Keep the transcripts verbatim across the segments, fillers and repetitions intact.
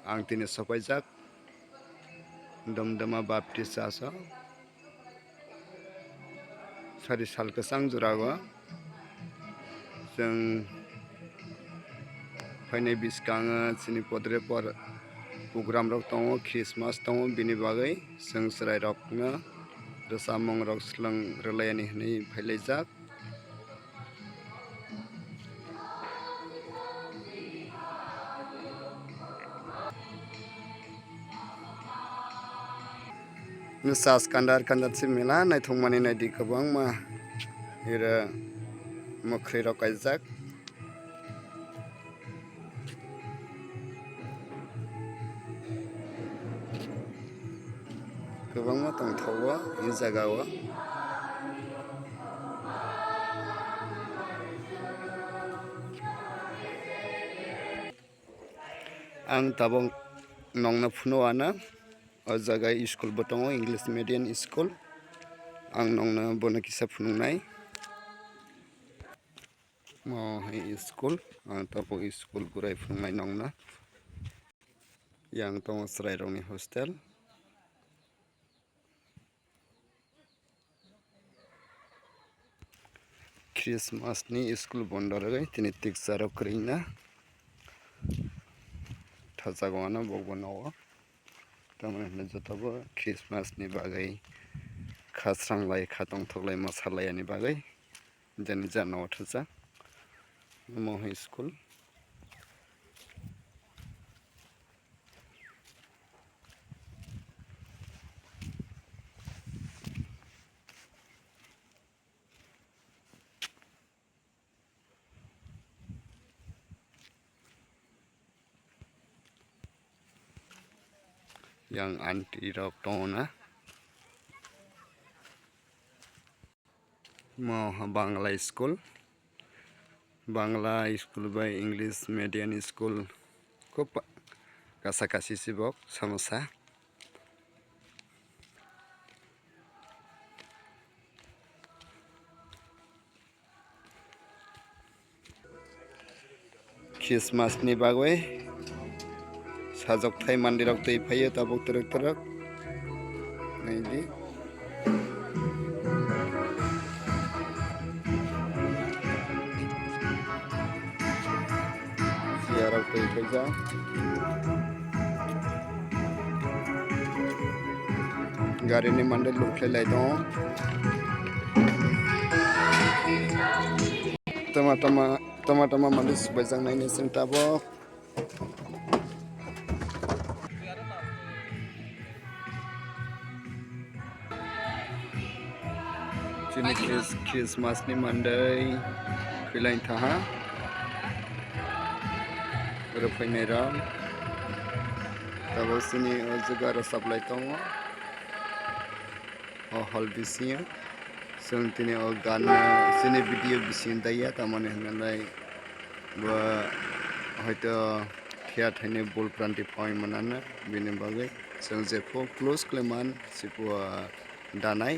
ang tini sopaijak Domdoma Baptist Church o. Sari sal kwchang jora o chwng phainai bwskango chini podre por program rok tongo, Christmas tongo, bini bagwi chwng chwrairokno rwchapmung rok swlwng rwlaiyani hwnwi phailaijak. Church kandar kandar se mela naithokmani naidi kwbangma iro mwkhwirok kaijak. Kwbangma tongthogo e jaga o. Ang tabuk nongno phunukna o jaga school bo tongo, English medium school. Ang nongno bono kisa phunuknai. Mo hai school, ang tabuk school burai phunuknai nongno. Yang tongo chwrairokni hostel. Christmas ni school bondo rwgwi tini teacher rok kwrwngna thachago ano bokbo nogo. Tamoni hwnwi jotobo Christmas ni bagwi kha sranglai, kha tongthoklai, mwsalaiyani bagwi jani jana o thajak omo hai school. Yang aunty rok tongo na. Mo Bangla school, Bangla school bai English medium school kub kasa kasi sibok samosa. Christmas ni bagwi sajokthai mandirok twi phaio tabuk twrwk twrwk. Naidi. Chair rok twi phaijak. Gari ni mande lukhlai lai tongo. Tama tama, tama tama mande subaijak nai ni chwng tabuk. Chini Chris-, Christmas ni mandai khwlaini thaha. Oro phainai rok. Tabuk chini o jaga rwchap lai tongo. O hall bisingo chwng tini o gan chini video bisingo daiya, tamoni hwnwi bo hoito phiya thaini bul pranti poi manana, bini bagwi chwng jephru close khlai man sipho danai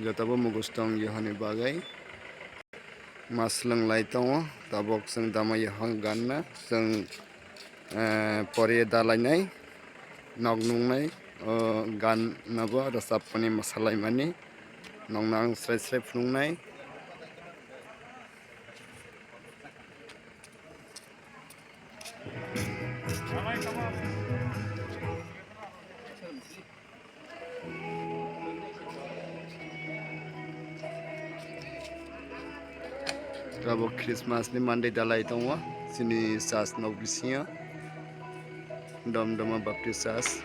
jotobo mugus tong yohani bagwi. Ma swlwng lai tongo, tabuk chwng dama yaphang ganna chwng, eh, poriye dalainai, nok nungnai, o gan nobo rwchapmani mwsalaimani nokno ang srai srai phunuknai. Tabuk Christmas ni mandai dalai tongo chini church nok bisingo, Domdoma Baptist Church.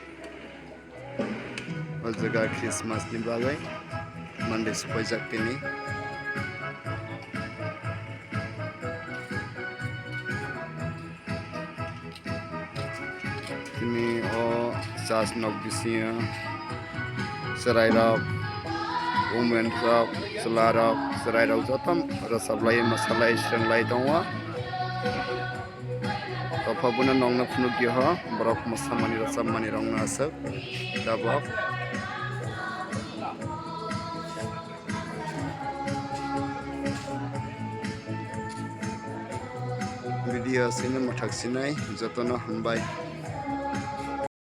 O jaga Christmas ni bagwi mandai supaijak tini. Tini o church nok bisingo chwrairok, women rok, chwlarok, chwrairok joto rwchaplai, mwsalai, swnglai tongo. Topha bono nokno phunukdi ho, borok mwsamani rwchapmani rokno aswk tabuk. Video sini mwthak sinai jotono hambai.